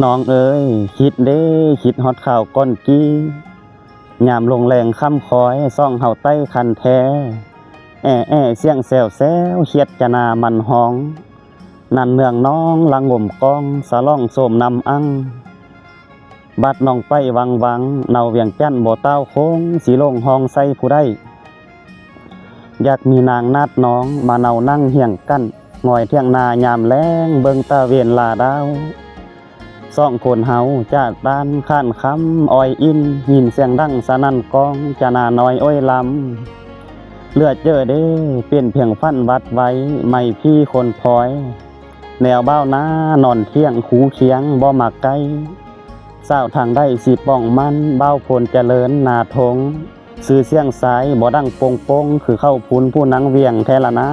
ນ້ອງເອີຍ ຄິດເດ້ ຄິດຮອດຄາວກ່ອນກີ້ ຍາມລົງແລງຄ່ຳຄອຍ ສ່ອງເຮົາໄຕ້ຄັນແທ ແອແອ ສຽງແຊວແຊວ ຄຽດຈະໜ້າມັນຮ້ອງ ນັ່ນເນືອງນ້ອງລະງົມກ້ອງ ສະຫຼອງໂສມນຳອັ່ງ ບາດນ້ອງໄປວັງວັງ ເນົາວຽງຈັນບໍ່ຕ້າວໂຄ້ງ ຊິຫຼົງຮ້ອງໃສ່ຜູ້ໃດ ຢາກມີນາງນາດນ້ອງ ມາເນົານັ່ງຮຽງກັນ ງອຍຖຽງນາຍາມແລງ ເບິ່ງຕາເວັນລາດາວ ສອງຄົນເຮົາຈາກບ້ານຂ້ານຄຳ ອ້ອຍອິນ ຍິນສຽງດັງສະໜັ່ນກ້ອງ ຈະໜ້ານ້ອຍໂອ້ຍລຳ ເຫຼືອເຈີເດ້ ເປັນພຽງຝັນວັດໄວ້ ໄມ້ພີຄົນພອຍ ແນວບ່າວນານອນທ່ຽງ ຄູຄຽງບໍ່ມາໃກ້ ສາວທາງໃດຊິປ້ອງມັນ ບ່າວພົນຈະເລີນໜ້າທົ່ງ ຊື່ສຽງຊາຍບໍ່ດັງໂປ່ງໆ ຄືເຂົ້າພຸ້ນຜູ້ນາງວຽງແທ້ລະນາ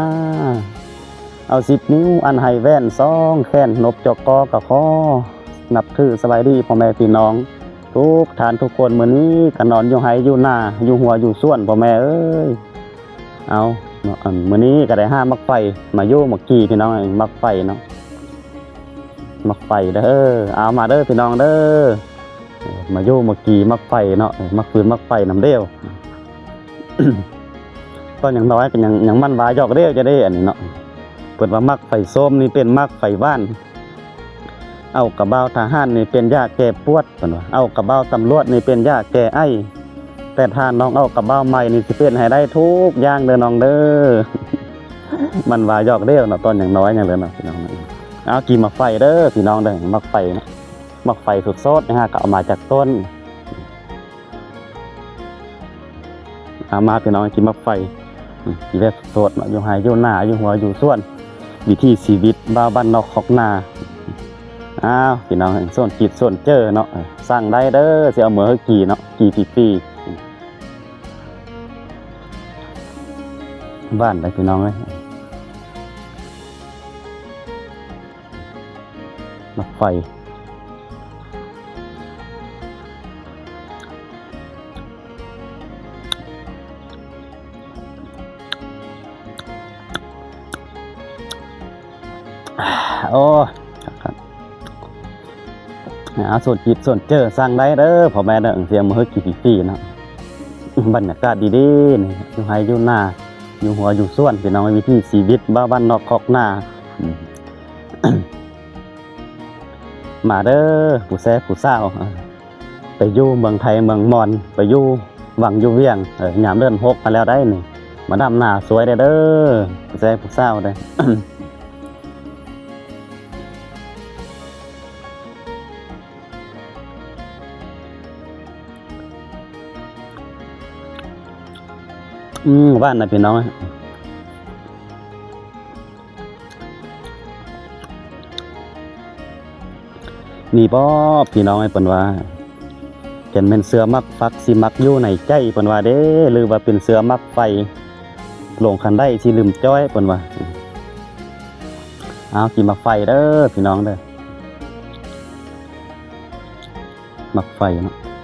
ເອົາສິບນິ້ວອັນໃຫ້ແຫວນສອງແຂນ ນົບຈອກກໍກະຂໍ ນັບຖືສະບາຍດີພໍ່ແມ່ພີ່ນ້ອງທຸກທ່ານທຸກຄົນ ມື້ນີ້ກະນອນຢູ່ໄຮ່ຢູ່ນາ ຢູ່ຮົ້ວຢູ່ສວນພໍ່ແມ່ເອີຍ ເອົາເນາະ ອັນ ມື້ນີ້ກະໄດ້ຫາໝາກໄຟມາຢູ່ໝາກກີ່ພີ່ນ້ອງ ໝາກໄຟເນາະ ໝາກໄຟເດີ ເອົາມາເດີພີ່ນ້ອງເດີ ມາຢູ່ໝາກກີ່ໝາກໄຟເນາະ ໝາກຟືນໝາກໄຟນຳເດວ ຕອນຍັງນ້ອຍກະຍັງ ຍັງໝັ່ນວ່າຢອກເດວຈະເດ້ ອັນນີ້ເນາະ ເພິ່ນວ່າໝາກໄຟສົ້ມນີ້ເປັນໝາກໄຟຫວານ ເອົາກະບ່າວທະຫານນີ້ເປັນຢາແກ້ປວດ ເພິ່ນວ່າ ເອົາກະບ່າວຕຳຫຼວດນີ້ເປັນຢາແກ້ໄອ ແຕ່ຖ້ານ້ອງເອົາກະບ່າວໃໝ່ນີ້ ຊິເປັນໃຫ້ໄດ້ທຸກຢ່າງເດີນ້ອງເດີ ໝັ່ນວ່າຢອກເດວເນາະ ຕອນຍັງນ້ອຍຍັງເລີຍເນາະ ພີ່ນ້ອງເນາະ ເອົາ ກີ່ໝາກໄຟເດີພີ່ນ້ອງເດີ ໝາກໄຟເນາະ ໝາກໄຟສົດໆ ຫາກະເອົາມາຈາກຕົ້ນ ເອົາມາພີ່ນ້ອງ ກິນໝາກໄຟ ອືມ ກິນແບບສົດເນາະ ຢູ່ໄຮ່ຢູ່ນາ ຢູ່ຮົ້ວຢູ່ສວນ ວິຖີຊີວິດບ່າວບ້ານນອກຄອກນາ ອ້າວ ພີ່ນ້ອງ ສົນຈິດສົນເຈີເນາະ ສັ່ງໄດ້ເດີ ຊິເອົາເມືອໃຫ້ກີ່ເນາະ ກີ່ຟຣີໆ ຫວານໄດ໋ພີ່ນ້ອງເອີຍ ໝາກໄຟ ໂອ້ ຄັກໆ ເອົາ ສົນຈິດສົນເຈີ ສັ່ງໄດ້ເດີ ພໍ່ແມ່ເດີ ຊິເອົາມາໃຫ້ກິນຟຣີໆ ເນາະ ບັນຍາກາດດີໆ ນີ້ ຢູ່ໄຮ່ຢູ່ນາ ຢູ່ຮົ້ວຢູ່ສວນ ພີ່ນ້ອງ ວິຖີຊີວິດບ່າວບ້ານນອກຄອກນາ ອືມ ມາເດີ ຜູ້ແຊຜູ້ສາວ ໄປຢູ່ເມືອງໄທເມືອງມອນ ໄປຢູ່ວັງຢູ່ວຽງ ເອີ ຍາມເດືອນຫົກມາແລ້ວໄດ໋ນີ້ ມາດຳນາຊ່ວຍແດ່ເດີ ຜູ້ແຊຜູ້ສາວເດີ ອືມ ຫວານນະພີ່ນ້ອງ. ນີ້ບໍພີ່ນ້ອງເອີຍ ເພິ່ນວ່າ ຄັນແມ່ນເສືອມັກຝັກ ຊິມັກຢູ່ໃນໃຈ ເພິ່ນວ່າເດ້ ຫຼືວ່າເປັນເສືອມັກໄຟ ລົງຄັນໄດຊິລືມຈ້ອຍ ເພິ່ນວ່າ. ເອົາ ກິນໝາກໄຟເດີພີ່ນ້ອງເດີ ໝາກໄຟເນາະ.